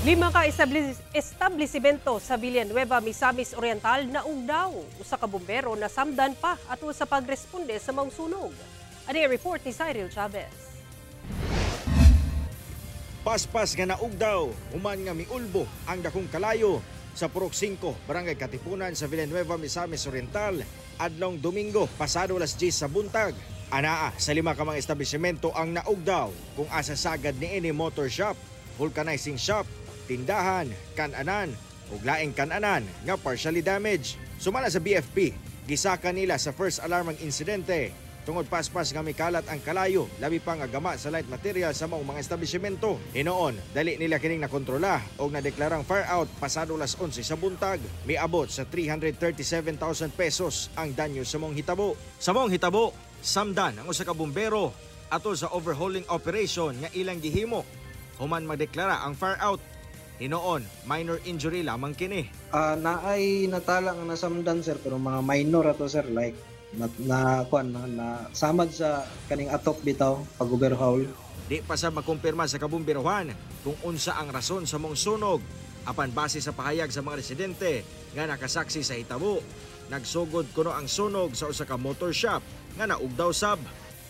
Lima ka establishmento sa Villanueva, Misamis Oriental naugdaw. Usa ka bumbero nasamdan pa ato sa pagresponde sa maong sunog. Ani report ni Cyril Chavez. Paspas nga naugdaw, human nga miulbo ang dakong kalayo sa Purok 5, Barangay Katipunan sa Villanueva, Misamis Oriental, adlong Domingo, pasado alas 10 sa buntag. Anaa sa lima ka mga establishmento ang naugdaw kung asa sagad niini motor shop, vulcanizing shop, tindahan, kananan ug laing kananan nga partially damaged. Sumala sa BFP, gisaka nila sa first alarm ang insidente tungod paspas nga mikalat ang kalayo, labi pa nga gama sa light material sa maong mga establishmento. Hinoon, dali nila kining nakontrola og nadeklarang fire out pasado alas 11 sa buntag. Miabot sa 337,000 pesos ang danyo sa maong hitabo. Sa maong hitabo, samdan ang usa ka bumbero atol sa overhauling operation nga ilang gihimo human magdeklara ang fire out. Hinoon, minor injury lamang kini. Naay natala nga nasamdan, sir, pero mga minor ato, sir, like na kuan na samad sa kaning atop bitaw pag overhaul. Di pa sa makumpirma sa kabumbirohan kung unsa ang rason sa mong sunog. Apan base sa pahayag sa mga residente nga nakasaksi sa hitabo, nagsugod kuno ang sunog sa usa ka motor shop nga naugdaw sab.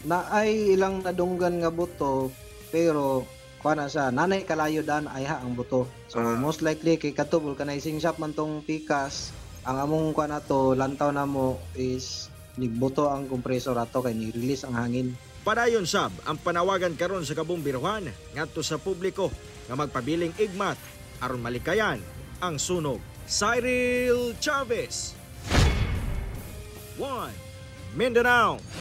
Naay ilang nadunggan nga buto, pero kuan na sa nanay kalayo daan ay ha ang buto. So most likely kay kato vulcanizing shop man tong pikas, ang among kuan ato lantaw namo is nigbuto ang compressor ato kay ni-release ang hangin. Padayon sab ang panawagan karon sa kabumbirohan ngadto sa publiko nga magpabiling igmat aron malikayan ang sunog. Cyril Chavez, 1 Mindanao.